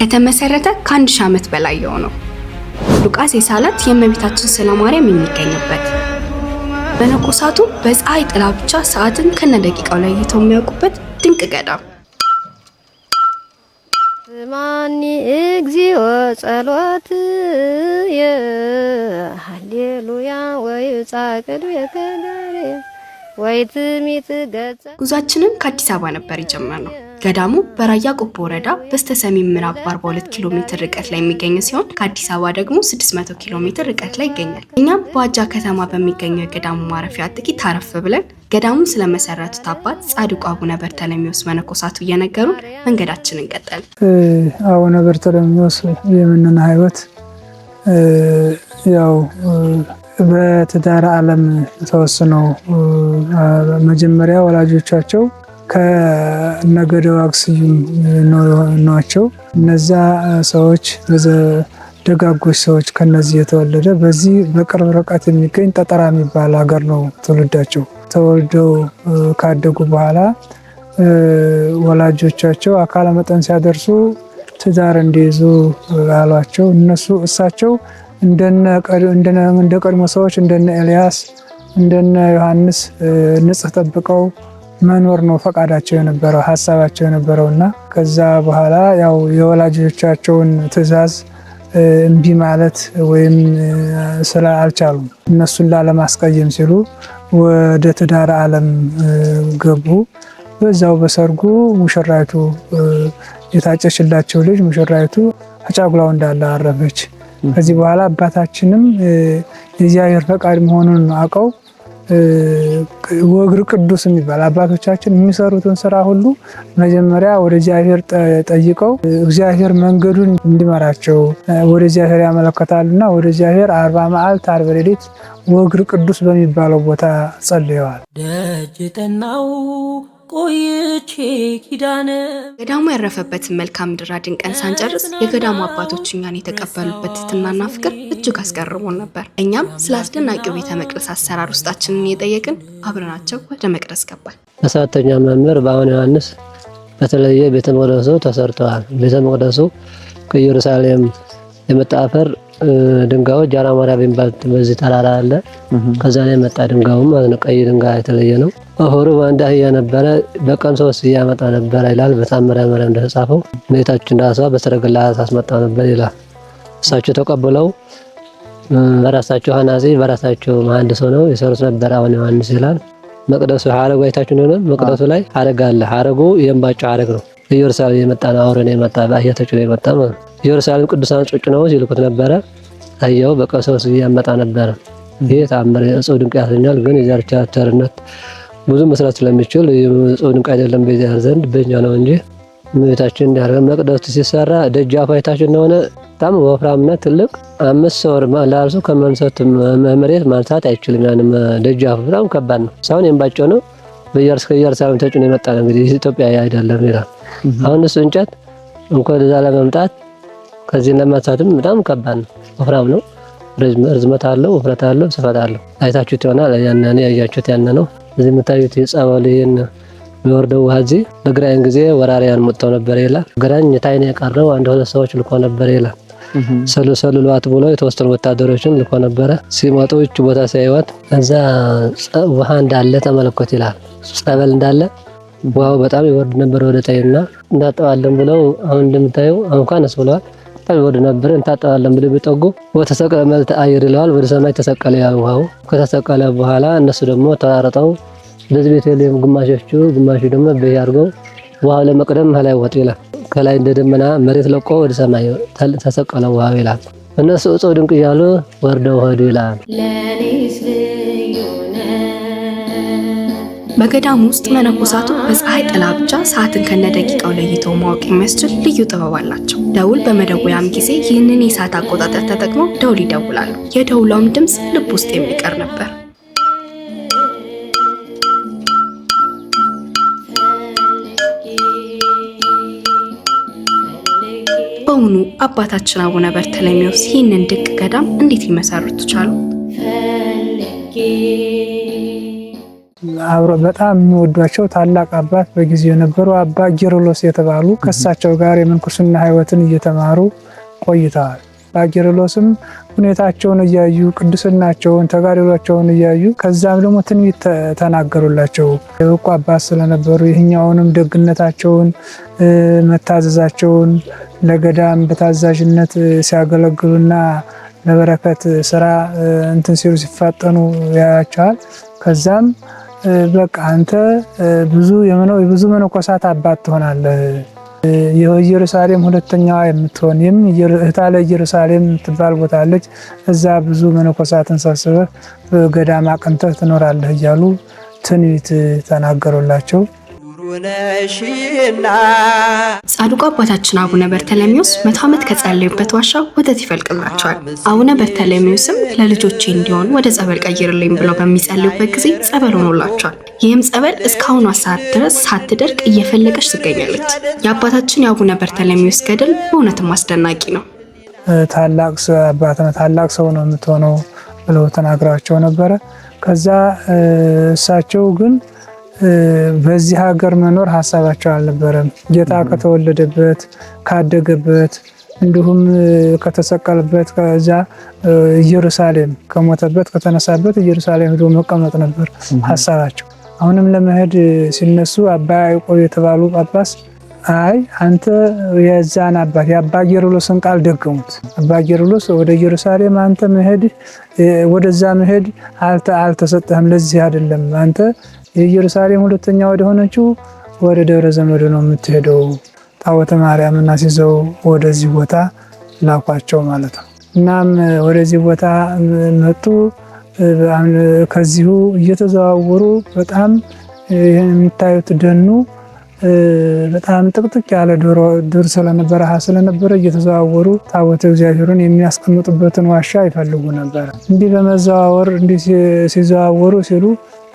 ከተመሰረተ ከ1000 ዓመት በላይ የሆነው ሉቃስ የሳላት የእመቤታችን ስዕለ ማርያም የሚገኝበት፣ መነኮሳቱ በፀሐይ ጥላ ብቻ ሰዓትን ከነደቂቃው ለይተው የሚያውቁበት ድንቅ ገዳም። ስማኒ እግዚኦ ጸሎትየ፣ ሃሌሉያ፣ ወይጻቅድ ወይትሚት ገጸ። ጉዟችንን ከአዲስ አበባ ነበር የጀመርነው። ገዳሙ በራያ ቆቦ ወረዳ በስተ ሰሜን ምዕራብ በ42 ኪሎ ሜትር ርቀት ላይ የሚገኝ ሲሆን ከአዲስ አበባ ደግሞ 600 ኪሎ ሜትር ርቀት ላይ ይገኛል። እኛም በዋጃ ከተማ በሚገኘው የገዳሙ ማረፊያ ጥቂት አረፍ ብለን ገዳሙን ስለመሰረቱት አባት ጻድቁ አቡነ በርተሎሜዎስ መነኮሳቱ እየነገሩን መንገዳችንን ቀጠልን። አቡነ በርተሎሜዎስ የምንና ሕይወት ያው በትዳር ዓለም ተወስነው መጀመሪያ ወላጆቻቸው ከነገደ ዋግ ስዩም ናቸው። እነዛ ሰዎች ደጋጎች ሰዎች ከነዚህ የተወለደ በዚህ በቅርብ ርቀት የሚገኝ ጠጠራ የሚባል ሀገር ነው ትውልዳቸው። ተወልደው ካደጉ በኋላ ወላጆቻቸው አካለ መጠን ሲያደርሱ ትዳር እንዲይዙ አሏቸው። እነሱ እሳቸው እንደ ቀድሞ ሰዎች እንደነ ኤልያስ እንደነ ዮሐንስ ንጽህ ጠብቀው መኖር ነው ፈቃዳቸው የነበረው፣ ሀሳባቸው የነበረው። እና ከዛ በኋላ ያው የወላጆቻቸውን ትዕዛዝ እምቢ ማለት ወይም ስለ አልቻሉም እነሱን ላለማስቀየም ሲሉ ወደ ትዳር ዓለም ገቡ። በዛው በሰርጉ ሙሽራይቱ፣ የታጨችላቸው ልጅ ሙሽራይቱ አጫጉላው እንዳለ አረፈች። ከዚህ በኋላ አባታችንም የእግዚአብሔር ፈቃድ መሆኑን አውቀው ወግር ቅዱስ የሚባል አባቶቻችን የሚሰሩትን ስራ ሁሉ መጀመሪያ ወደ እግዚአብሔር ጠይቀው እግዚአብሔር መንገዱን እንዲመራቸው ወደ እግዚአብሔር ያመለከታሉና ወደ እግዚአብሔር 40 መዓልት 40 ሌሊት ወግር ቅዱስ በሚባለው ቦታ ጸልየዋል። ደጅ ጠናው ቆይቼ ኪዳነ ገዳሙ ያረፈበትን መልክዓ ምድር አድንቀን ሳንጨርስ የገዳሙ አባቶች እኛን የተቀበሉበት ትህትናና ፍቅር እጅግ አስገርሞን ነበር። እኛም ስለ አስደናቂው ቤተ መቅደስ አሰራር ውስጣችንን እየጠየቅን አብረናቸው ወደ መቅደስ ገባን። በሰባተኛ መምህር በአቡነ ዮሐንስ በተለየ ቤተ መቅደሱ ተሰርተዋል። ቤተ መቅደሱ ከኢየሩሳሌም የመጣ አፈር ድንጋዮች ጃራ ማርያም በሚባል በዚህ ተራራ አለ። ከዛ ላይ የመጣ ድንጋዩ ማለት ነው። ቀይ ድንጋይ የተለየ ነው። አፈሩ በአንድ አህያ ነበረ፣ በቀን ሶስት እያመጣ ነበረ ይላል። በታምረ ማርያም እንደተጻፈው እመቤታችን ራሷ በሰረገላ ታስመጣ ነበር ይላል። እሳቸው ተቀብለው በራሳቸው ሐናጺ በራሳቸው መሐንዲስ ሆነው የሰሩት ነበር አቡነ ዮሐንስ ይላል። መቅደሱ ሐረጉ አይታችሁ እንደሆነ መቅደሱ ላይ ሐረግ አለ። ሐረጉ የእምባጮ ሐረግ ነው። ኢየሩሳሌም የመጣ ነው። አውሮ ነው የመጣ፣ በአህያ ተጭኖ የመጣ ማለት ነው። ኢየሩሳሌም ቅዱሳን ጭነው ይልኩት ነበረ። አህያው በቀን ሶስት ያመጣ ነበረ። ይህ ተአምር እጹብ ድንቅ ያሰኛል። ግን የእግዚአብሔር ቸርነት ብዙ መስራት ስለሚችል እጹብ ድንቅ አይደለም በእግዚአብሔር ዘንድ፣ በእኛ ነው እንጂ። እመቤታችን እንዲያደርገን መቅደሱ ሲሰራ ደጃፉ አይታችሁ እንደሆነ በጣም ወፍራምና ትልቅ፣ 5 ሰው ላርሱ ከመንሰት መሬት ማንሳት አይችልም። ያን ደጃፉ በጣም ከባድ ነው። ሳሁን የእምባጮ ነው። በየርስ ከኢየሩሳሌም ተጭኖ የመጣ ነው። እንግዲህ ኢትዮጵያ አይደለም ይላል። አሁን እሱ እንጨት እንኳን እዛ ለመምጣት ከዚህ ለማንሳትም በጣም ከባድ ነው። ወፍራም ነው። ርዝመት አለው፣ ውፍረት አለው፣ ስፋት አለው። አይታችሁት ይሆናል። ያን ያያችሁት ያን ነው። እዚህ የምታዩት የጸበል ይሄን የሚወርደው ውሃ እዚህ በግራኝ ጊዜ ወራሪያን መጥተው ነበር ይላል። ግራኝ ታይን የቀረው አንድ ሁለት ሰዎች ልኮ ነበር ይላል። ሰልሏት ብሎ የተወሰኑ ወታደሮችን ልኮ ነበረ። ሲመጡ እች ቦታ ሲያዩዋት እዛ ውሃ እንዳለ ተመለኮት ይላል። ጸበል እንዳለ ውሃው በጣም ይወርድ ነበር ወደ ታይና እናጠባለን ብለው አሁን እንደምታየው እንኳን አነስ ብለዋል። በጣም ይወርድ ነበር። እንታጠባለን ብለው ቢጠጉ ወተሰቅለ መልተ አየር ይለዋል። ወደ ሰማይ ተሰቀለ ያው ውሃው። ከተሰቀለ በኋላ እነሱ ደግሞ ተራርጠው በዚህ ቤተልሔም ግማሾቹ ግማሹ ደግሞ በይ አድርገው ውሃው ለመቅደም ከላይ ወጡ ይላል። ከላይ እንደ ደመና መሬት ለቆ ወደ ሰማይ ተሰቀለ ውሃው ይላል። እነሱ እጹብ ድንቅ እያሉ ወርደው ሄዱ ይላል። በገዳሙ ውስጥ መነኮሳቱ በፀሐይ ጥላ ብቻ ሰዓትን ከነደቂቃው ለይተው ማወቅ የሚያስችል ልዩ ጥበብ አላቸው። ደውል በመደወያም ጊዜ ይህንን የሰዓት አቆጣጠር ተጠቅመው ደውል ይደውላሉ። የደውሏም ድምፅ ልብ ውስጥ የሚቀር ነበር። በእውኑ አባታችን አቡነ በርተሎሜዎስ ይህንን ድንቅ ገዳም እንዴት ሊመሰርቱ ቻሉ? አብሮ በጣም የሚወዷቸው ታላቅ አባት በጊዜው የነበሩ አባ ጌርሎስ የተባሉ ከእሳቸው ጋር የምንኩስና ሕይወትን እየተማሩ ቆይተዋል። አባ ጌርሎስም ሁኔታቸውን እያዩ ቅድስናቸውን፣ ተጋድሏቸውን እያዩ ከዛም ደግሞ ትንቢት ተናገሩላቸው። የበቁ አባት ስለነበሩ ይህኛውንም ደግነታቸውን፣ መታዘዛቸውን ለገዳም በታዛዥነት ሲያገለግሉና ለበረከት ስራ እንትን ሲሉ ሲፋጠኑ ያያቸዋል። ከዛም በቃ አንተ ብዙ የብዙ መነኮሳት አባት ትሆናለህ፣ የኢየሩሳሌም ሁለተኛዋ የምትሆን እህታለ ኢየሩሳሌም የምትባል ቦታ አለች። እዛ ብዙ መነኮሳትን ሰብስበህ ገዳም አቅንተህ ትኖራለህ እያሉ ትንቢት ተናገሩላቸው። ጻድቁ አባታችን አቡነ በርተለሜዎስ 100 ዓመት ከጸለዩበት ዋሻ ወተት ይፈልቅላቸዋል። አቡነ በርተለሜዎስም ለልጆቼ እንዲሆን ወደ ጸበል ቀይርልኝ ብለው በሚጸልዩበት ጊዜ ጸበል ሆኖላቸዋል። ይህም ጸበል እስካሁኗ ሰዓት ድረስ ሳትደርቅ እየፈለቀች ትገኛለች። የአባታችን የአቡነ በርተለሜዎስ ገድል በእውነትም አስደናቂ ነው። ታላቅ አባት ነው፣ ታላቅ ሰው ነው የምትሆነው ብለው ተናግሯቸው ነበረ። ከዛ እሳቸው ግን በዚህ ሀገር መኖር ሀሳባቸው አልነበረም። ጌታ ከተወለደበት ካደገበት፣ እንዲሁም ከተሰቀለበት ከዛ ኢየሩሳሌም ከሞተበት ከተነሳበት ኢየሩሳሌም ሄዶ መቀመጥ ነበር ሀሳባቸው። አሁንም ለመሄድ ሲነሱ አባ ያዕቆብ የተባሉ ጳጳስ አይ አንተ የዛን አባት የአባ ጌርሎስን ቃል ደገሙት። አባ ጌርሎስ ወደ ኢየሩሳሌም አንተ መሄድ ወደዛ መሄድ አልተሰጠህም፣ ለዚህ አይደለም አንተ የኢየሩሳሌም ሁለተኛ ወደ ሆነችው ወደ ደብረ ዘመድ ነው የምትሄደው። ታቦተ ማርያምና ሲዘው ወደዚህ ቦታ ላኳቸው ማለት ነው። እናም ወደዚህ ቦታ መጡ። ከዚሁ እየተዘዋወሩ በጣም የምታዩት ደኑ በጣም ጥቅጥቅ ያለ ዱር ስለነበረ ስለነበረ እየተዘዋወሩ ታቦተ እግዚአብሔሩን የሚያስቀምጡበትን ዋሻ ይፈልጉ ነበር። እንዲህ በመዘዋወር እንዲህ ሲዘዋወሩ ሲሉ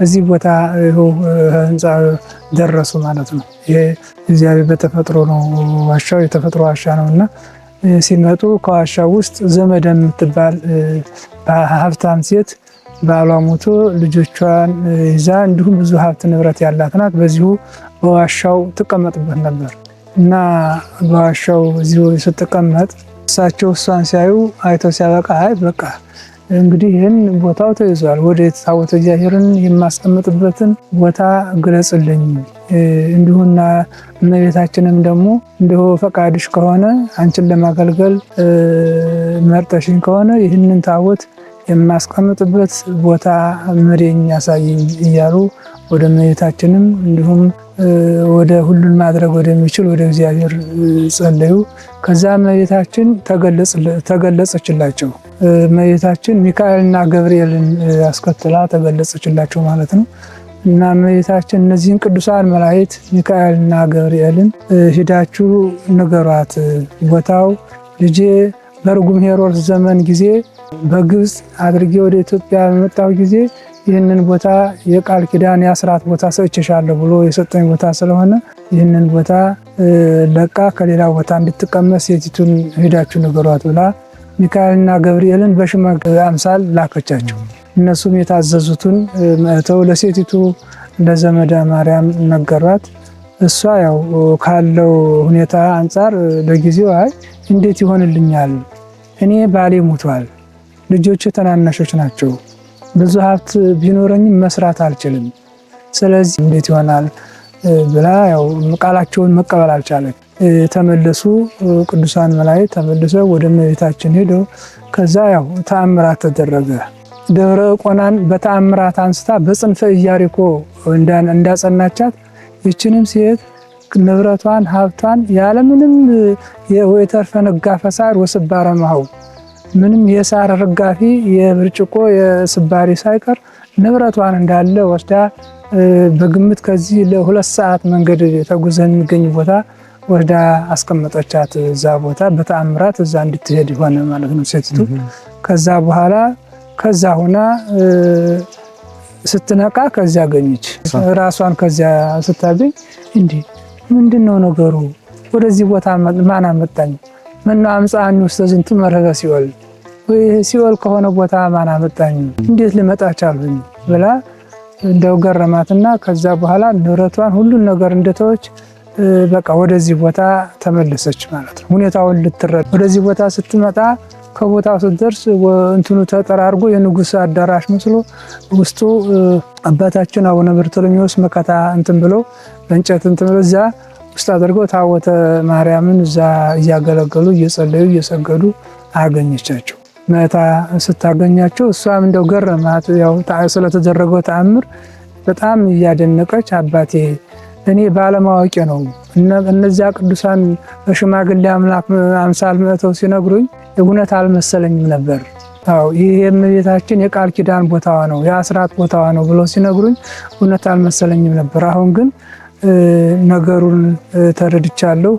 እዚህ ቦታ ይኸው ህንፃ ደረሱ ማለት ነው። ይሄ እግዚአብሔር በተፈጥሮ ነው፣ ዋሻው የተፈጥሮ ዋሻ ነው እና ሲመጡ ከዋሻው ውስጥ ዘመደ የምትባል ሀብታም ሴት ባሏ ሞቶ ልጆቿን ይዛ እንዲሁም ብዙ ሀብት ንብረት ያላት ናት። በዚሁ በዋሻው ትቀመጥበት ነበር እና በዋሻው እዚሁ ስትቀመጥ እሳቸው እሷን ሲያዩ አይተው ሲያበቃ አይ በቃ እንግዲህ ይህን ቦታው ተይዟል፣ ወደ ታቦተ እግዚአብሔርን የማስቀምጥበትን ቦታ ግለጽልኝ፣ እንዲሁና እመቤታችንም ደግሞ እንዲሁ ፈቃድሽ ከሆነ አንቺን ለማገልገል መርጠሽኝ ከሆነ ይህንን ታቦት የማስቀምጥበት ቦታ ምሬኝ ያሳይኝ እያሉ ወደ እመቤታችንም እንዲሁም ወደ ሁሉን ማድረግ ወደሚችል ወደ እግዚአብሔር ጸለዩ። ከዛ እመቤታችን ተገለጸችላቸው። እመቤታችን ሚካኤልና ገብርኤልን አስከትላ ተገለጸችላቸው ማለት ነው። እና እመቤታችን እነዚህን ቅዱሳን መላእክት ሚካኤልና ገብርኤልን ሂዳችሁ ንገሯት፣ ቦታው ልጄ በርጉም ሄሮድስ ዘመን ጊዜ በግብፅ አድርጌ ወደ ኢትዮጵያ በመጣሁ ጊዜ ይህንን ቦታ የቃል ኪዳን የአስራት ቦታ ሰጥቼሻለሁ ብሎ የሰጠኝ ቦታ ስለሆነ ይህንን ቦታ ለቃ ከሌላ ቦታ እንድትቀመጥ ሴቲቱን ሄዳችሁ ንገሯት ብላ ሚካኤልና ገብርኤልን በሽመግ አምሳል ላከቻቸው። እነሱም የታዘዙትን መጥተው ለሴቲቱ ለዘመደ ማርያም ነገሯት። እሷ ያው ካለው ሁኔታ አንጻር ለጊዜው አይ እንዴት ይሆንልኛል፣ እኔ ባሌ ሞቷል፣ ልጆቹ ተናናሾች ናቸው፣ ብዙ ሀብት ቢኖረኝም መስራት አልችልም፣ ስለዚህ እንዴት ይሆናል ብላ ያው ቃላቸውን መቀበል አልቻለች። ተመለሱ። ቅዱሳን መላእክት ተመልሰው ወደ እመቤታችን ሄደው ከዛ ያው ተአምራት ተደረገ። ደብረ ቆናን በተአምራት አንስታ በጽንፈ ኢያሪኮ እንዳጸናቻት ይችንም ሴት ንብረቷን ሀብቷን ያለምንም ወይተርፈ ነጋፈ ሳር ወስባረ ማሁ ምንም የሳር ርጋፊ የብርጭቆ የስባሪ ሳይቀር ንብረቷን እንዳለ ወስዳ በግምት ከዚህ ለ2 ሰዓት መንገድ ተጉዘን የሚገኝ ቦታ ወስዳ አስቀመጠቻት። እዛ ቦታ በተአምራት እዛ እንድትሄድ ሆነ ማለት ነው ሴቲቱ። ከዛ በኋላ ከዛ ሆና ስትነቃ ከዚያ አገኘች ራሷን። ከዚያ ስታገኝ እንዲህ ምንድን ነው ነገሩ? ወደዚህ ቦታ ማን አመጣኝ? ምነው አምፃኒ ውስተ ዝንቱ መርህበ ሲኦል፣ ወይ ሲኦል ከሆነ ቦታ ማን አመጣኝ? እንዴት ልመጣ ቻልሁኝ? ብላ እንደው ገረማትና ከዛ በኋላ ንብረቷን ሁሉን ነገር እንደተወች በቃ ወደዚህ ቦታ ተመለሰች ማለት ነው። ሁኔታውን ልትረዳ ወደዚህ ቦታ ስትመጣ ከቦታው ስትደርስ እንትኑ ተጠራርጎ የንጉሥ አዳራሽ መስሎ ውስጡ አባታችን አቡነ በርቶሎሜዎስ መከታ እንትን ብሎ በእንጨት እንትን ብሎ እዛ ውስጥ አድርገው ታቦተ ማርያምን እዛ እያገለገሉ እየጸለዩ እየሰገዱ አገኘቻቸው። መታ ስታገኛቸው እሷም እንደው ገረማት። ያው ስለተደረገው ተአምር በጣም እያደነቀች አባቴ እኔ ባለማወቄ ነው፣ እነዚያ ቅዱሳን በሽማግሌ አምላክ አምሳል መጥተው ሲነግሩኝ እውነት አልመሰለኝም ነበር። አዎ ይህ የእመቤታችን የቃል ኪዳን ቦታዋ ነው፣ የአስራት ቦታዋ ነው ብለው ሲነግሩኝ እውነት አልመሰለኝም ነበር። አሁን ግን ነገሩን ተረድቻለሁ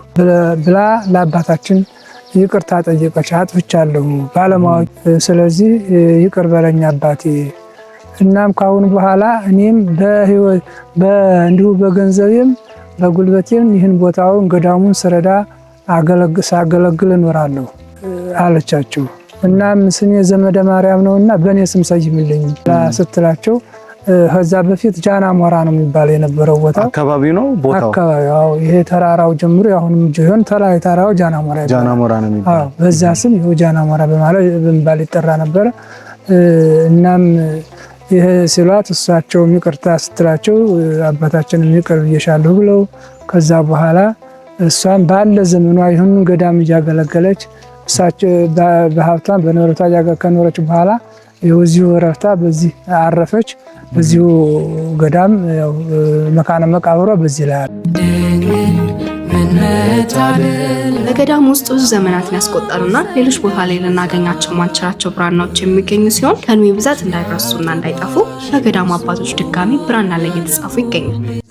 ብላ ለአባታችን ይቅርታ ጠየቀች። አጥፍቻለሁ ባለማወቅ፣ ስለዚህ ይቅር በለኝ አባቴ። እናም ካሁን በኋላ እኔም እንዲሁ በገንዘቤም በጉልበቴም ይህን ቦታውን ገዳሙን ስረዳ ሳገለግል እኖራለሁ አለቻቸው። እናም ስሜ ዘመደ ማርያም ነውና በእኔ ስም ሰይምልኝ ስትላቸው ከዛ በፊት ጃና ሞራ ነው የሚባለው የነበረው ቦታ አካባቢ ነው ቦታው አካባቢ። አዎ ይሄ ተራራው ጀምሮ አሁንም ቢሆን ተራራው ጃና ሞራ ይባላል። ጃና ሞራ ነው የሚባለው። አዎ በዛ ስም ይሄው ጃና ሞራ በማለት በመባል ይጠራ ነበረ። እናም ይሄ ሲሏት እሳቸውም ይቅርታ ስትላቸው አባታችንም ይቅር ብዬሻለሁ ብለው ከዛ በኋላ እሷም ባለ ዘመኗ ይሁን ገዳም እያገለገለች እሳቸው በሀብቷን በንብረቷ ከኖረች በኋላ እዚሁ ረፍታ በዚህ አረፈች። በዚሁ ገዳም ያው መካነ መቃብሯ በዚህ ላይ አለ። በገዳሙ ውስጥ ብዙ ዘመናትን ያስቆጠሩና ሌሎች ቦታ ላይ ልናገኛቸው ማንችላቸው ብራናዎች የሚገኙ ሲሆን ከእድሜ ብዛት እንዳይረሱና እንዳይጠፉ በገዳሙ አባቶች ድጋሚ ብራና ላይ እየተጻፉ ይገኛል።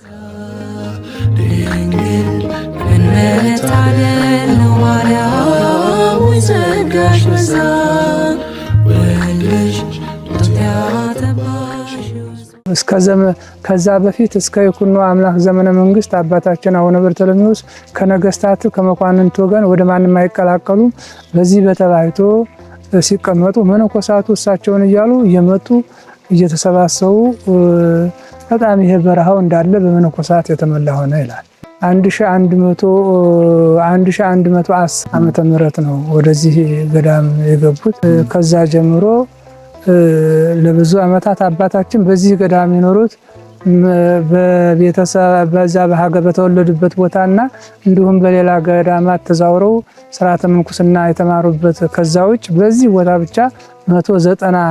ከዛ በፊት እስከ ይኩኖ አምላክ ዘመነ መንግስት አባታችን አቡነ በርቶሎሜዎስ ከነገስታት ከመኳንንት ወገን ወደ ማንም አይቀላቀሉም። በዚህ በተባይቶ ሲቀመጡ መነኮሳቱ እሳቸውን እያሉ እየመጡ እየተሰባሰቡ በጣም ይሄ በረሃው እንዳለ በመነኮሳት የተሞላ ሆነ ይላል። 1110 ዓመተ ምህረት ነው ወደዚህ ገዳም የገቡት። ከዛ ጀምሮ ለብዙ ዓመታት አባታችን በዚህ ገዳም የኖሩት በቤተሰብ በዛ በሀገር በተወለዱበት ቦታና እንዲሁም በሌላ ገዳማት ተዛውረው ስርዓተ ምንኩስና የተማሩበት። ከዛ ውጭ በዚህ ቦታ ብቻ 190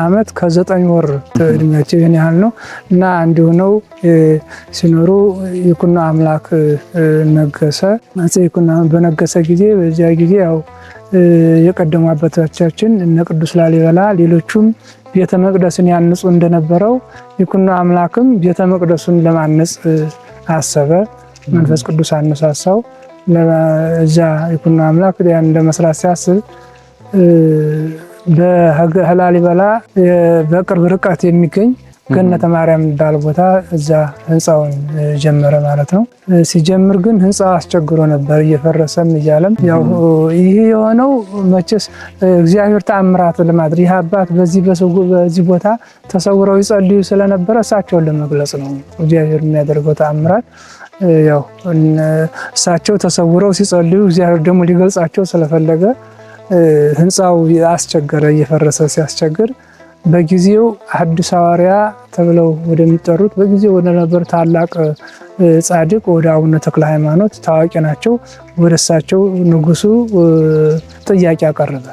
ዓመት ከ9 ወር እድሜያቸው ይህን ያህል ነው እና እንዲሁ ነው ሲኖሩ ይኩኖ አምላክ ነገሰ። አፄ ይኩኖ በነገሰ ጊዜ በዚያ ጊዜ ያው የቀደሙ አባቶቻችን እነ ቅዱስ ላሊበላ ሌሎቹም ቤተ መቅደስን ያንጹ እንደነበረው ይኩኖ አምላክም ቤተ መቅደሱን ለማነጽ አሰበ። መንፈስ ቅዱስ አነሳሳው። እዛ ይኩኖ አምላክ ያን ለመስራት ሲያስብ በላሊበላ በቅርብ ርቀት የሚገኝ ገነተ ማርያም የሚባል ቦታ እዛ ህንፃውን ጀመረ ማለት ነው። ሲጀምር ግን ህንፃው አስቸግሮ ነበር፣ እየፈረሰም እያለም ያው ይህ የሆነው መቼስ እግዚአብሔር ተአምራት ለማድረግ ይህ አባት በዚህ ቦታ ተሰውረው ይጸልዩ ስለነበረ እሳቸውን ለመግለጽ ነው እግዚአብሔር የሚያደርገው ተአምራት። ያው እሳቸው ተሰውረው ሲጸልዩ እግዚአብሔር ደግሞ ሊገልጻቸው ስለፈለገ ህንፃው አስቸገረ፣ እየፈረሰ ሲያስቸግር በጊዜው ሐዲስ ሐዋርያ ተብለው ወደሚጠሩት በጊዜው ወደ ነበሩ ታላቅ ጻድቅ ወደ አቡነ ተክለ ሃይማኖት ታዋቂ ናቸው። ወደ እሳቸው ንጉሱ ጥያቄ አቀረበ።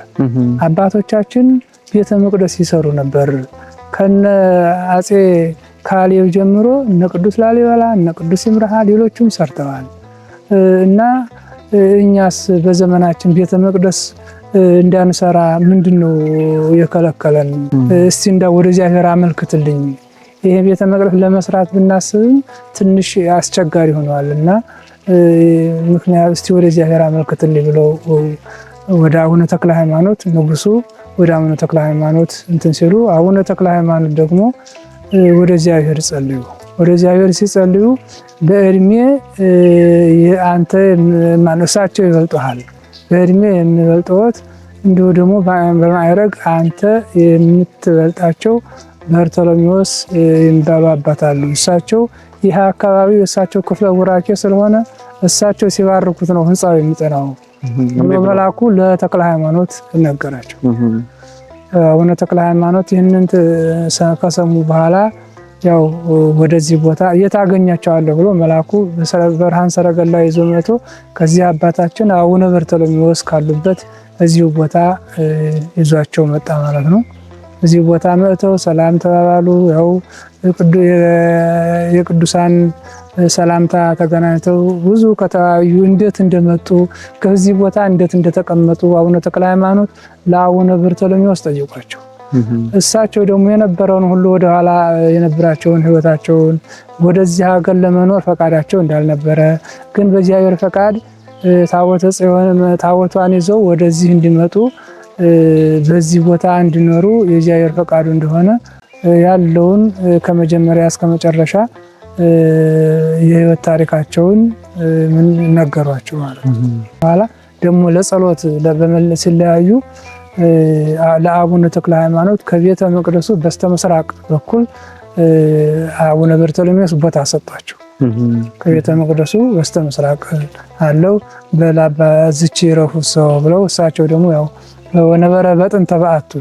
አባቶቻችን ቤተ መቅደስ ይሰሩ ነበር ከነ አፄ ካሌብ ጀምሮ እነ ቅዱስ ላሊበላ እነ ቅዱስ ይምርሃ ሌሎቹም ሰርተዋል እና እኛስ በዘመናችን ቤተ መቅደስ እንዳንሰራ ምንድነው የከለከለን? እስቲ እንዳ ወደ እግዚአብሔር አመልክትልኝ። ይሄ ቤተ መቅደስ ለመስራት ብናስብም ትንሽ አስቸጋሪ ሆኗል እና ምክንያት እስቲ ወደ እግዚአብሔር አመልክትልኝ ብለው ወደ አቡነ ተክለ ሃይማኖት ንጉሱ ወደ አቡነ ተክለ ሃይማኖት እንትን ሲሉ አቡነ ተክለ ሃይማኖት ደግሞ ወደ እግዚአብሔር ጸልዩ። ወደ እግዚአብሔር ሲጸልዩ በእድሜ አንተ ማነው እሳቸው ይበልጡሃል፣ በእድሜ የሚበልጥዎት እንዲሁ ደግሞ በማዕረግ አንተ የምትበልጣቸው በርቶሎሜዎስ የሚባሉ አባት አሉ። እሳቸው ይህ አካባቢ የእሳቸው ክፍለ ቡራኬ ስለሆነ እሳቸው ሲባርኩት ነው ህንፃው የሚጠናው ብሎ መላኩ ለተክለ ሃይማኖት ነገራቸው። አቡነ ተክለ ሃይማኖት ይህንን ከሰሙ በኋላ ያው ወደዚህ ቦታ የት አገኛቸዋለሁ ብሎ መላኩ በብርሃን ሰረገላ ይዞ መጥቶ ከዚህ አባታችን አቡነ በርቶሎሜዎስ ካሉበት እዚሁ ቦታ ይዟቸው መጣ ማለት ነው። እዚሁ ቦታ መጥተው ሰላም ተባባሉ። ያው የቅዱሳን ሰላምታ ተገናኝተው ብዙ ከተወያዩ እንዴት እንደመጡ ከዚህ ቦታ እንዴት እንደተቀመጡ አቡነ ተክለ ሃይማኖት ለአቡነ በርቶሎሜዎስ ጠየቋቸው። እሳቸው ደግሞ የነበረውን ሁሉ ወደኋላ የነበራቸውን ሕይወታቸውን ወደዚህ ሀገር ለመኖር ፈቃዳቸው እንዳልነበረ ግን በእግዚአብሔር ፈቃድ ታቦተ ጽዮን ታቦቷን ይዘው ወደዚህ እንዲመጡ በዚህ ቦታ እንዲኖሩ የእግዚአብሔር ፈቃዱ እንደሆነ ያለውን ከመጀመሪያ እስከ መጨረሻ የህይወት ታሪካቸውን ነገሯቸው ማለት ነው። በኋላ ደግሞ ለጸሎት ሲለያዩ ለአቡነ ተክለ ሃይማኖት ከቤተ መቅደሱ በስተምስራቅ በኩል አቡነ በርቶሎሜዎስ ቦታ ሰጧቸው። ከቤተ መቅደሱ በስተምስራቅ አለው በላባ ዝች ይረፉ ሰው ብለው እሳቸው ደግሞ ያው ወነበረ በጥንተ በዓቱ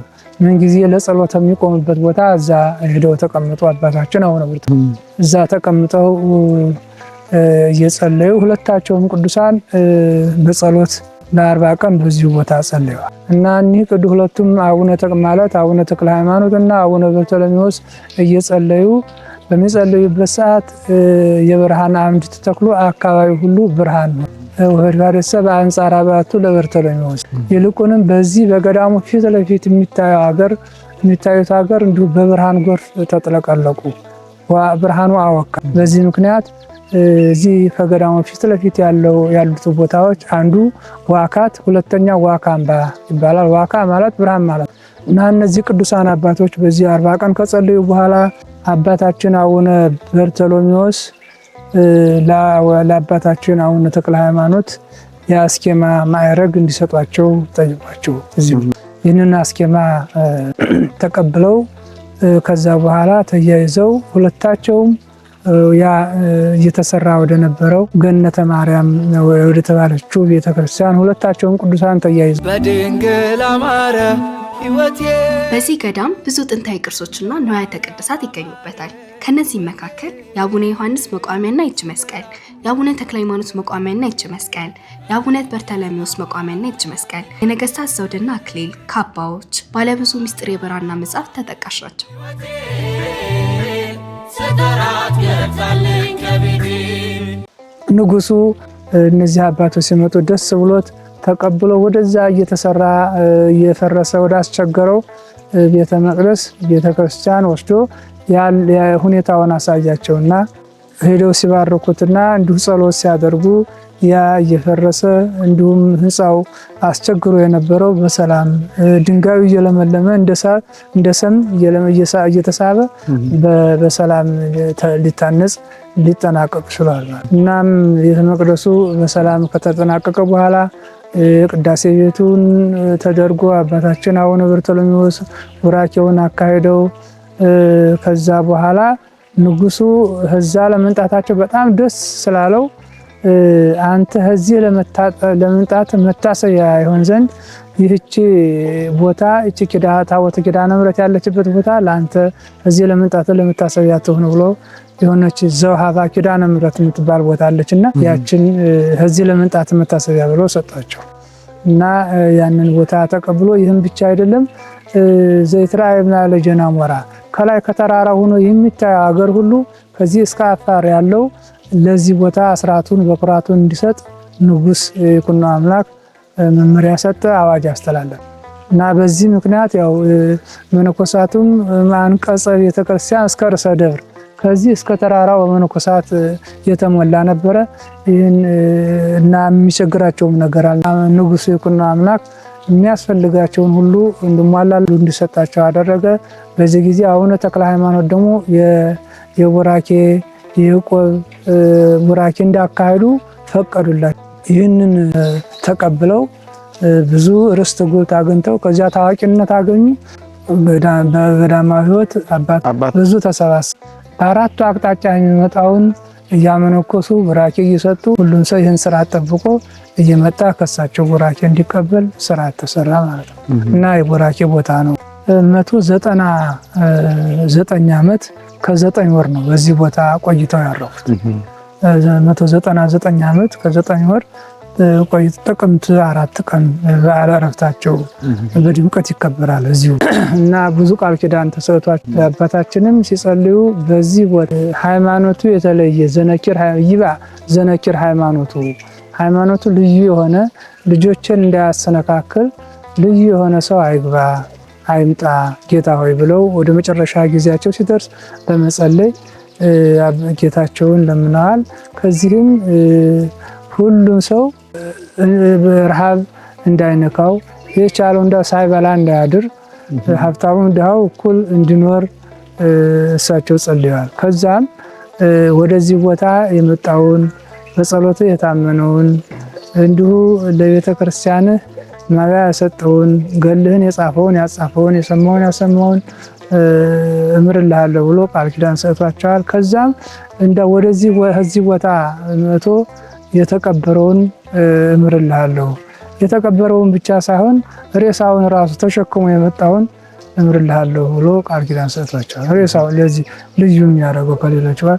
ምን ጊዜ ለጸሎት የሚቆምበት ቦታ እዛ ሄደው ተቀምጡ። አባታችን አቡነ በርቶሎሜዎስ እዛ ተቀምጠው እየጸለዩ ሁለታቸውም ቅዱሳን በጸሎት ለ40 ቀን በዚሁ ቦታ ጸልየዋል። እና እኒህ ቅዱስ ሁለቱም አቡነ ማለት አቡነ ተክለ ሃይማኖት እና አቡነ በርቶሎሜዎስ እየጸለዩ በሚጸልዩበት ሰዓት የብርሃን አምድ ተተክሎ አካባቢ ሁሉ ብርሃን ነው። ወፈድፋደሰ በአንጻረ በዓቱ ለበርቶሎሜዎስ፣ ይልቁንም በዚህ በገዳሙ ፊት ለፊት የሚታየው ሀገር የሚታዩት ሀገር እንዲሁ በብርሃን ጎርፍ ተጥለቀለቁ። ብርሃኑ አወካ። በዚህ ምክንያት እዚህ ከገዳሙ ፊት ለፊት ያሉት ቦታዎች አንዱ ዋካት፣ ሁለተኛ ዋካምባ ይባላል። ዋካ ማለት ብርሃን ማለት እና እነዚህ ቅዱሳን አባቶች በዚህ 40 ቀን ከጸለዩ በኋላ አባታችን አቡነ በርቶሎሜዎስ ለአባታችን አቡነ ተክለ ሃይማኖት የአስኬማ ማዕረግ እንዲሰጧቸው ጠይቋቸው። እዚሁ ይህንን አስኬማ ተቀብለው ከዛ በኋላ ተያይዘው ሁለታቸውም ያ እየተሰራ ወደ ነበረው ገነተ ማርያም ወደ ተባለችው ቤተክርስቲያን ሁለታቸውም ቅዱሳን ተያይዘው በድንግል አማረ ሕይወቴ። በዚህ ገዳም ብዙ ጥንታዊ ቅርሶችና ንዋያተ ቅድሳት ይገኙበታል። ከነዚህም መካከል የአቡነ ዮሐንስ መቋሚያና የእጅ መስቀል፣ የአቡነ ተክለ ሃይማኖት መቋሚያና የእጅ መስቀል፣ የአቡነ በርተሎሜዎስ መቋሚያና የእጅ መስቀል፣ የነገስታት ዘውድና አክሊል፣ ካባዎች፣ ባለብዙ ምስጢር የብራና መጽሐፍ ተጠቃሽ ናቸው። ስጠራት ገብታልኝ ከቤቴ። ንጉሱ እነዚህ አባቶች ሲመጡ ደስ ብሎት ተቀብሎ ወደዛ እየተሰራ እየፈረሰ ወደ አስቸገረው ቤተ መቅደስ ቤተ ክርስቲያን ወስዶ ሁኔታውን አሳያቸውና ሄደው ሲባርኩትና እንዲሁ ጸሎት ሲያደርጉ ያ እየፈረሰ እንዲሁም ሕንፃው አስቸግሮ የነበረው በሰላም ድንጋዩ እየለመለመ እንደ ሰም እየተሳበ በሰላም ሊታነጽ ሊጠናቀቅ ችሏል። እናም ቤተ መቅደሱ በሰላም ከተጠናቀቀ በኋላ ቅዳሴ ቤቱን ተደርጎ አባታችን አቡነ በርቶሎሜዎስ ቡራኬውን አካሂደው ከዛ በኋላ ንጉሱ እዛ ለመምጣታቸው በጣም ደስ ስላለው አንተ እዚህ ለመምጣት መታሰቢያ ይሆን ዘንድ ይህቺ ቦታ፣ ይቺ ታቦተ ኪዳነ ምሕረት ያለችበት ቦታ ለአንተ እዚህ ለመምጣት ለመታሰቢያ ትሁን ብሎ የሆነች ዘውሃባ ኪዳነ ምሕረት የምትባል ቦታ አለች እና ያችን እዚህ ለመምጣት መታሰቢያ ብሎ ሰጧቸው። እና ያንን ቦታ ተቀብሎ ይህም ብቻ አይደለም፣ ዘይትረአይ ላዕለ ጀናሞራ፣ ከላይ ከተራራ ሆኖ የሚታየው ሀገር ሁሉ ከዚህ እስከ አፋር ያለው ለዚህ ቦታ አስራቱን በኩራቱን እንዲሰጥ ንጉስ ይኩኖ አምላክ መመሪያ ሰጠ፣ አዋጅ አስተላለፈ። እና በዚህ ምክንያት ያው መነኮሳቱም አንቀጸ ቤተክርስቲያን እስከ ርዕሰ ደብር ከዚህ እስከ ተራራው በመነኮሳት የተሞላ ነበረ። ይህን እና የሚቸግራቸውም ነገር አለ። ንጉሱ ይኩኖ አምላክ የሚያስፈልጋቸውን ሁሉ እንዲሟላሉ እንዲሰጣቸው አደረገ። በዚህ ጊዜ አቡነ ተክለ ሃይማኖት ደግሞ የቡራኬ የቆብ ቡራኬ እንዳካሄዱ ፈቀዱላቸው። ይህንን ተቀብለው ብዙ ርስት ጉልት አግኝተው ከዚያ ታዋቂነት አገኙ። በገዳማዊ ሕይወት አባት ብዙ ተሰባሰበ። በአራቱ አቅጣጫ የሚመጣውን እያመነኮሱ ቡራኬ እየሰጡ ሁሉም ሰው ይህን ስርዓት ጠብቆ እየመጣ ከሳቸው ቡራኬ እንዲቀበል ስርዓት ተሰራ ማለት ነው እና የቡራኬ ቦታ ነው። 199 ዓመት ከ9 ወር ነው በዚህ ቦታ ቆይተው ያረፉት። 199 ዓመት ከ9 ወር ቆይተው ጥቅምት 4 ቀን በዓለ ዕረፍታቸው በድምቀት ይከበራል እዚሁ እና ብዙ ቃል ኪዳን ተሰጥቷቸው አባታችንም ሲጸልዩ በዚህ ቦታ ሃይማኖቱ የተለየ ዘነኪር ይባ ዘነኪር ሃይማኖቱ ልዩ የሆነ ልጆችን እንዳያሰነካክል ልዩ የሆነ ሰው አይግባ አይምጣ ጌታ ሆይ ብለው ወደ መጨረሻ ጊዜያቸው ሲደርስ በመጸለይ ጌታቸውን ለምነዋል። ከዚህም ሁሉም ሰው ረሃብ እንዳይነካው የቻለው ሳይበላ እንዳያድር ሀብታሙም ድሃው እኩል እንዲኖር እሳቸው ጸልየዋል። ከዛም ወደዚህ ቦታ የመጣውን በጸሎት የታመነውን እንዲሁ ለቤተ ክርስቲያንህ መብያ የሰጠውን ገልህን የጻፈውን ያጻፈውን የሰማውን ያሰማውን እምርልሃለሁ ብሎ ቃል ኪዳን ሰጥቷቸዋል። ከዛም እንደ ወደዚህ ቦታ መቶ የተቀበረውን እምርልሃለሁ፣ የተቀበረውን ብቻ ሳይሆን ሬሳውን ራሱ ተሸክሞ የመጣውን እምርልሃለሁ ብሎ ቃል ኪዳን ሰጥቷቸዋል። ሬሳውን ለዚህ ልዩ የሚያደርገው ከሌሎች ጋር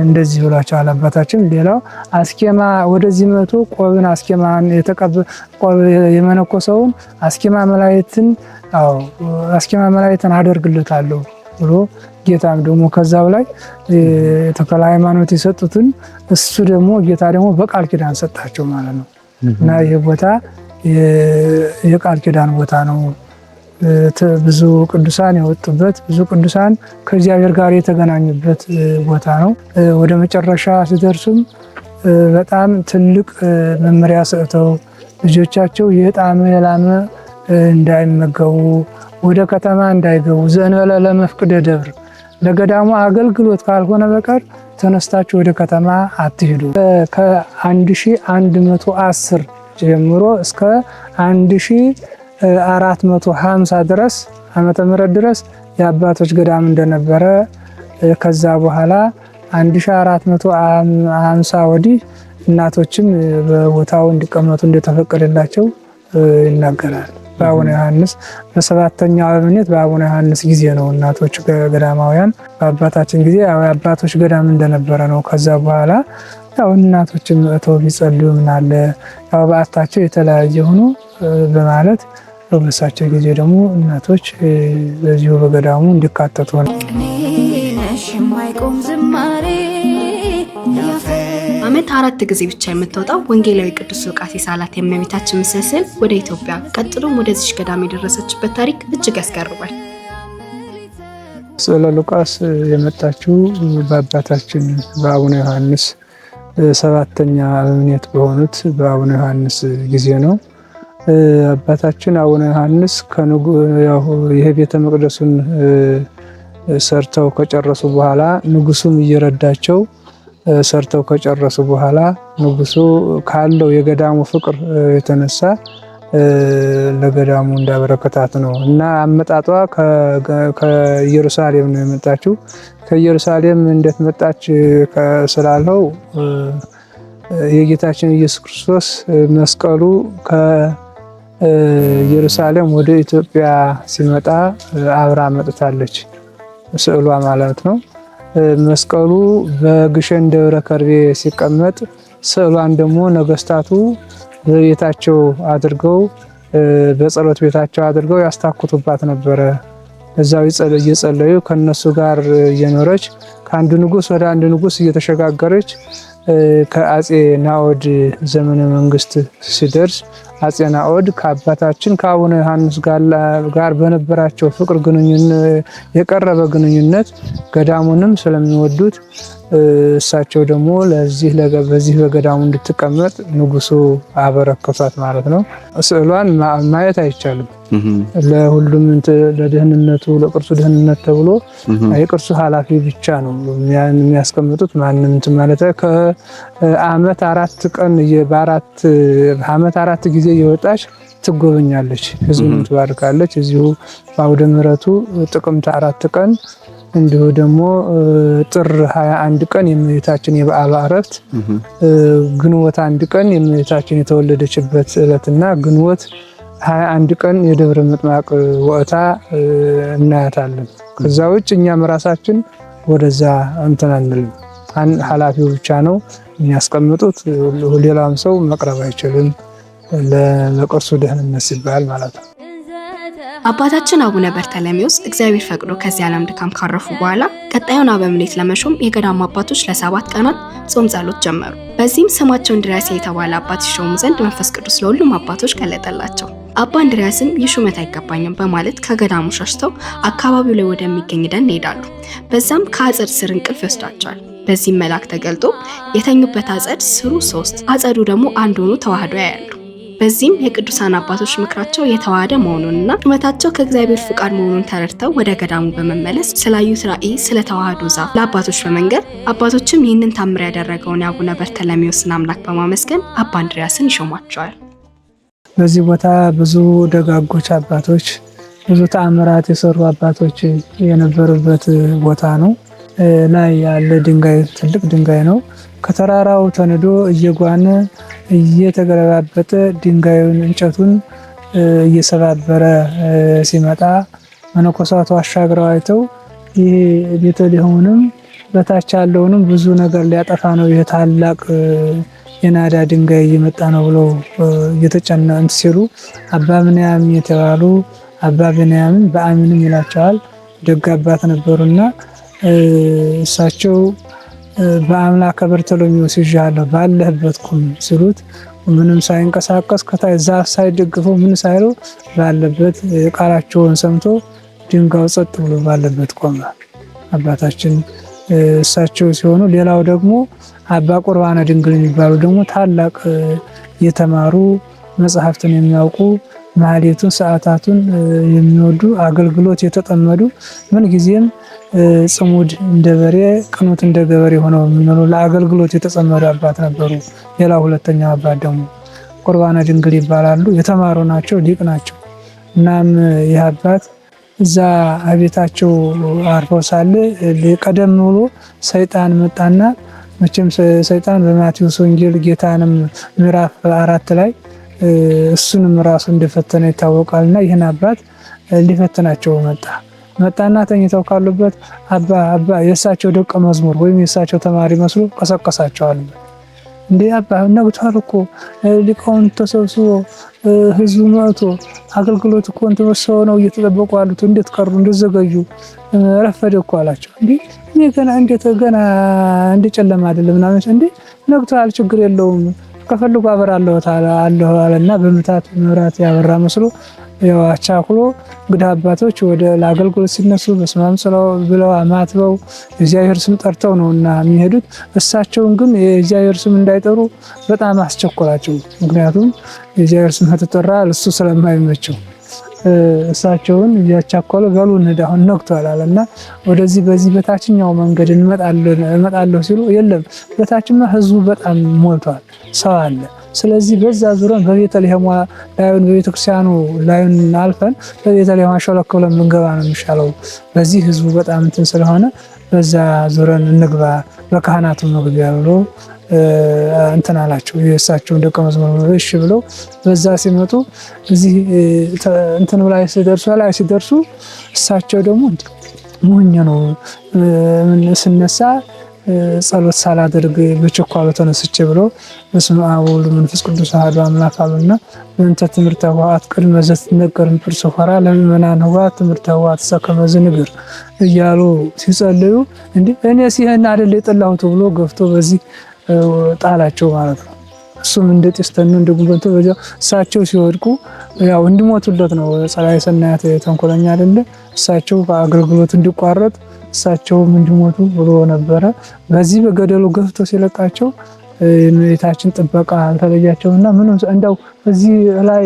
እንደዚህ ብሏቸዋል አባታችን። ሌላው አስኬማ ወደዚህ መቶ ቆብን አስኬማን ቆብ የመነኮሰውን አስኬማ መላእክትን አዎ አስኬማ መላእክትን አደርግለታለሁ ብሎ ጌታም ደግሞ ከዛው ላይ ተክለ ሃይማኖት የሰጡትን እሱ ደግሞ ጌታ ደግሞ በቃል ኪዳን ሰጣቸው ማለት ነው። እና ይህ ቦታ የቃል ኪዳን ቦታ ነው። ብዙ ቅዱሳን የወጡበት፣ ብዙ ቅዱሳን ከእግዚአብሔር ጋር የተገናኙበት ቦታ ነው። ወደ መጨረሻ ሲደርሱም በጣም ትልቅ መመሪያ ሰጥተው ልጆቻቸው የጣመ የላመ እንዳይመገቡ፣ ወደ ከተማ እንዳይገቡ፣ ዘእንበለ ለመፍቅደ ደብር ለገዳሙ አገልግሎት ካልሆነ በቀር ተነስታችሁ ወደ ከተማ አትሂዱ። ከ1110 ጀምሮ እስከ 1450 ድረስ ዓመተ ምህረት ድረስ የአባቶች ገዳም እንደነበረ፣ ከዛ በኋላ 1450 ወዲህ እናቶችም በቦታው እንዲቀመጡ እንደተፈቀደላቸው ይናገራል። በአቡነ ዮሐንስ በሰባተኛው አበምኔት በአቡነ ዮሐንስ ጊዜ ነው እናቶች ገዳማውያን። በአባታችን ጊዜ የአባቶች ገዳም እንደነበረ ነው። ከዛ በኋላ ያው እናቶችም መጥተው ቢጸልዩ ምናለ ያው በዓታቸው የተለያየ ሆኖ በማለት በመሳቸው ጊዜ ደግሞ እናቶች በዚሁ በገዳሙ እንዲካተቱ ነው። በዓመት 4 ጊዜ ብቻ የምትወጣው ወንጌላዊ ቅዱስ ሉቃስ የሳላት የእመቤታችን ምስል ስዕል ወደ ኢትዮጵያ ቀጥሎም ወደዚች ገዳም የደረሰችበት ታሪክ እጅግ ያስገርማል። ስዕለ ሉቃስ የመጣችው በአባታችን በአቡነ ዮሐንስ ሰባተኛ አበምኔት በሆኑት በአቡነ ዮሐንስ ጊዜ ነው። አባታችን አቡነ ዮሐንስ ይሄ ቤተ መቅደሱን ሰርተው ከጨረሱ በኋላ ንጉሱም እየረዳቸው ሰርተው ከጨረሱ በኋላ ንጉሱ ካለው የገዳሙ ፍቅር የተነሳ ለገዳሙ እንዳበረከታት ነው። እና አመጣጧ ከኢየሩሳሌም ነው የመጣችው። ከኢየሩሳሌም እንዴት መጣች ስላለው የጌታችን ኢየሱስ ክርስቶስ መስቀሉ ከኢየሩሳሌም ወደ ኢትዮጵያ ሲመጣ አብራ መጥታለች፣ ስዕሏ ማለት ነው። መስቀሉ በግሸን ደብረ ከርቤ ሲቀመጥ ስዕሏን ደግሞ ነገስታቱ በቤታቸው አድርገው በጸሎት ቤታቸው አድርገው ያስታኩቱባት ነበረ። እዛው እየጸለዩ ከነሱ ጋር እየኖረች ከአንድ ንጉስ ወደ አንድ ንጉስ እየተሸጋገረች ከአጼ ናኦድ ዘመነ መንግስት ሲደርስ አጼ ናኦድ ከአባታችን ከአቡነ ዮሐንስ ጋር በነበራቸው ፍቅር ግንኙነት የቀረበ ግንኙነት ገዳሙንም ስለሚወዱት እሳቸው ደግሞ ለዚህ በዚህ በገዳሙ እንድትቀመጥ ንጉሱ አበረከቷት ማለት ነው። ስዕሏን ማየት አይቻልም። ለሁሉም ለደህንነቱ ለቅርሱ ደህንነት ተብሎ የቅርሱ ኃላፊ ብቻ ነው የሚያስቀምጡት። ማንም እንትን ማለት ከአመት 4 ቀን በአራት አመት 4 ጊዜ እየወጣች ትጎበኛለች፣ ህዝቡንም ትባርካለች። እዚሁ በአውደ ምሕረቱ ጥቅምት 4 ቀን እንዲሁ ደግሞ ጥር 21 ቀን የእመቤታችን የበዓሉ ዕረፍት፣ ግንቦት 1 ቀን የእመቤታችን የተወለደችበት ዕለትና ግንቦት 21 ቀን የደብረ ምጥማቅ ወቅታ እናያታለን። ከዛ ውጭ እኛም ራሳችን ወደዛ እንትን አንልም። ኃላፊው ብቻ ነው የሚያስቀምጡት። ሌላም ሰው መቅረብ አይችልም፣ ለቅርሱ ደህንነት ሲባል ማለት ነው። አባታችን አቡነ በርተለሜዎስ እግዚአብሔር ፈቅዶ ከዚህ ዓለም ድካም ካረፉ በኋላ ቀጣዩን አበምኔት ለመሾም የገዳሙ አባቶች ለ7 ቀናት ጾም ጸሎት ጀመሩ። በዚህም ስማቸው እንድርያስ የተባለ አባት ይሾሙ ዘንድ መንፈስ ቅዱስ ለሁሉም አባቶች ገለጠላቸው። አባ እንድርያስም ይህ ሹመት አይገባኝም በማለት ከገዳሙ ሸሽተው አካባቢው ላይ ወደሚገኝ ደን ይሄዳሉ። በዛም ከአጸድ ስር እንቅልፍ ይወስዳቸዋል። በዚህም መልአክ ተገልጦ የተኙበት አጸድ ስሩ 3 አጸዱ ደግሞ አንድ ሆኖ ተዋህዶ ያያሉ። በዚህም የቅዱሳን አባቶች ምክራቸው የተዋሃደ መሆኑንና ሹመታቸው ከእግዚአብሔር ፍቃድ መሆኑን ተረድተው ወደ ገዳሙ በመመለስ ስላዩት ራእይ ስለ ተዋህዶ ዛፍ ለአባቶች በመንገር አባቶችም ይህንን ታምር ያደረገውን የአቡነ በርተለሜዎስን አምላክ በማመስገን አባ እንድርያስን ይሾሟቸዋል። በዚህ ቦታ ብዙ ደጋጎች አባቶች፣ ብዙ ተአምራት የሰሩ አባቶች የነበሩበት ቦታ ነው። ላይ ያለ ድንጋይ ትልቅ ድንጋይ ነው። ከተራራው ተንዶ እየጓነ እየተገለባበጠ ድንጋዩን እንጨቱን እየሰባበረ ሲመጣ መነኮሳቱ አሻግረው አይተው ይህ ቤተልሔሙንም በታች ያለውንም ብዙ ነገር ሊያጠፋ ነው፣ ይህ ታላቅ የናዳ ድንጋይ እየመጣ ነው ብለው እየተጨነቁ ሲሉ አባ ብንያም የተባሉ አባ ብንያምን በአሚንም ይላቸዋል ደግ አባት ነበሩና እሳቸው በአምላከ በርተሎሜዎስ ይዤሃለሁ ባለህበት ቁም ሲሉት ምንም ሳይንቀሳቀስ ከታይ ዛፍ ሳይደግፈው ምን ሳይለው ባለበት ቃላቸውን ሰምቶ ድንጋዩ ጸጥ ብሎ ባለበት ቆመ። አባታችን እሳቸው ሲሆኑ፣ ሌላው ደግሞ አባ ቁርባነ ድንግል የሚባሉ ደግሞ ታላቅ የተማሩ መጽሐፍትን የሚያውቁ ማህሌቱን ሰዓታቱን የሚወዱ አገልግሎት የተጠመዱ ምን ጊዜም ጽሙድ እንደ በሬ ቅኑት እንደ ገበሬ ሆነው የሚኖሩ ለአገልግሎት የተጸመዱ አባት ነበሩ። ሌላው ሁለተኛው አባት ደግሞ ቁርባነ ድንግል ይባላሉ። የተማሩ ናቸው፣ ሊቅ ናቸው። እናም ይህ አባት እዛ አቤታቸው አርፈው ሳለ ቀደም ብሎ ሰይጣን መጣና፣ መቼም ሰይጣን በማቴዎስ ወንጌል ጌታንም ምዕራፍ 4 ላይ እሱንም ራሱ እንደፈተነ ይታወቃልና ይህን አባት ሊፈትናቸው መጣ። መጣና ተኝተው ካሉበት አባ አባ የእሳቸው ደቀ መዝሙር ወይም የእሳቸው ተማሪ መስሎ ቀሰቀሳቸው አሉበት። እንዴ አባ ነግቷል እኮ፣ ሊቃውንት ተሰብስቦ ህዝቡ መጥቶ አገልግሎት እኮ እንትን ሰው ነው እየተጠበቁ አሉት። እንዴት ቀሩ? እንዴት ዘገዩ? ረፈደ እኮ አላቸው። እንዴ እኔ ገና እንዴት ገና እንደ ጨለማ አይደለም ምናምን፣ እንዴ ነግቷል፣ ችግር የለውም ከፈልጉ አበራለሁ አለሁ አለና በምታት መብራት ያበራ መስሎ ያው አቻኩሎ እንግዲህ አባቶች ወደ ለአገልግሎት ሲነሱ በስመ አብ ብለው አማትበው የእግዚአብሔር ስም ጠርተው ነውና የሚሄዱት። እሳቸውን ግን የእግዚአብሔር ስም እንዳይጠሩ በጣም አስቸኮላቸው። ምክንያቱም የእግዚአብሔር ስም ከተጠራ እሱ ስለማይመቸው እሳቸውን እያቻኮለ በሉ እንሂድ አሁን ነግቷል አለና ወደዚህ በዚህ በታችኛው መንገድ እመጣለሁ ሲሉ የለም በታችማ ህዝቡ በጣም ሞልቷል፣ ሰው አለ። ስለዚህ በዛ ዙረን በቤተልሔሟ ላዩን በቤተክርስቲያኑ ላዩን አልፈን በቤተልሔሟ ሾለክ ብለን ብንገባ ነው የሚሻለው። በዚህ ህዝቡ በጣም እንትን ስለሆነ በዛ ዙረን እንግባ በካህናቱ መግቢያ ብሎ እንትን አላቸው። የእሳቸውን ደቀ መዝሙር እሺ ብለው በዛ ሲመጡ እዚህ እንትን ላይ ሲደርሱ እሳቸው ደግሞ ሞኝ ነው ስነሳ ጸሎት ሳላደርግ በቸኳሎ ተነስቼ ብሎ በስመ አብ ወወልድ ወመንፈስ ቅዱስ አሐዱ አምላክ አሉና በእንተ ትምህርተ ኅቡዓት ቅድመ ዘትነገር እምፍርስ ሖራ ለምእመናን ኅቡዓት ትምህርተ ኅቡዓት እስከ ዝንግር እያሉ ሲጸልዩ እንዴ እኔስ ይሄን አይደል የጠላሁት ብሎ ገፍቶ በዚህ ጣላቸው ማለት ነው። እሱም እንደ ጢስ ተኖ እንደ ጉንበንቶ በዚያው እሳቸው ሲወድቁ ያው እንዲሞቱለት ነው። ጸላኢ ሰናያት ተንኮለኛ አይደለ? እሳቸው በአገልግሎት እንዲቋረጥ እሳቸውም እንዲሞቱ ብሎ ነበረ። በዚህ በገደሉ ገፍቶ ሲለቃቸው የእመቤታችን ጥበቃ አልተለያቸውና ምንም እንደው እዚህ ላይ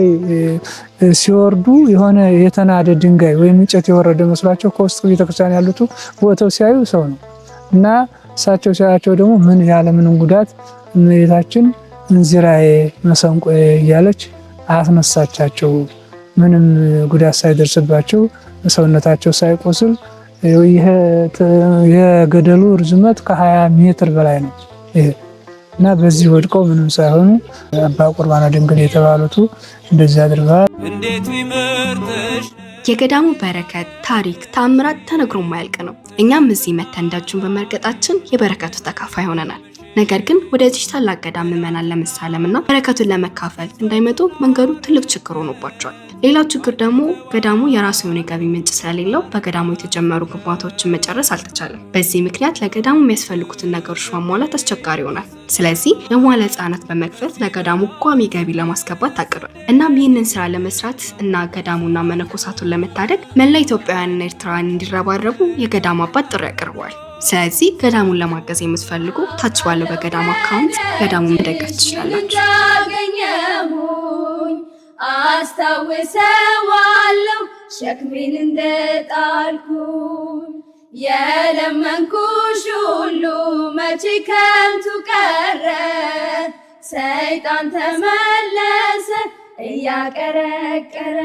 ሲወርዱ የሆነ የተናደ ድንጋይ ወይም እንጨት የወረደ መስሏቸው ከውስጥ ቤተክርስቲያን ያሉት ወጥተው ሲያዩ ሰው ነው እና እሳቸው ሲያያቸው ደግሞ ምን ያለ ምንም ጉዳት እመቤታችን እንዚራዬ መሰንቆዬ እያለች አስነሳቻቸው። ምንም ጉዳት ሳይደርስባቸው፣ ሰውነታቸው ሳይቆስል። ይሄ የገደሉ ርዝመት ከ20 ሜትር በላይ ነው ይሄ እና በዚህ ወድቀው ምንም ሳይሆኑ አባ ቁርባነ ድንግል የተባሉቱ እንደዚህ አድርገዋል። እንዴት ቢመርጥሽ የገዳሙ በረከት፣ ታሪክ፣ ተአምራት ተነግሮ የማያልቅ ነው። እኛም እዚህ መተን ደጁን በመርገጣችን የበረከቱ ተካፋይ ሆነናል። ነገር ግን ወደዚህ ታላቅ ገዳም ምዕመናን ለመሳለምና በረከቱን ለመካፈል እንዳይመጡ መንገዱ ትልቅ ችግር ሆኖባቸዋል። ሌላው ችግር ደግሞ ገዳሙ የራሱ የሆነ የገቢ ምንጭ ስለሌለው በገዳሙ የተጀመሩ ግንባታዎችን መጨረስ አልተቻለም። በዚህ ምክንያት ለገዳሙ የሚያስፈልጉትን ነገሮች ማሟላት አስቸጋሪ ይሆናል። ስለዚህ የመዋለ ሕጻናት በመክፈት ለገዳሙ ቋሚ ገቢ ለማስገባት ታቅዷል። እናም ይህንን ስራ ለመስራት እና ገዳሙና መነኮሳቱን ለመታደግ መላ ኢትዮጵያውያንና ኤርትራውያን እንዲረባረቡ የገዳሙ አባት ጥሪ አቅርበዋል። ስለዚህ ገዳሙን ለማገዝ የምትፈልጉ ታች ባለው በገዳሙ አካውንት ገዳሙን መደገፍ ትችላላችሁ። እንዳገኘሁኝ አስታውሰዋለሁ፣ ሸክሜን እንደጣልኩኝ። የለመንኩሽ ሁሉ መቼ ከንቱ ቀረ፣ ሰይጣን ተመለሰ እያቀረቀረ።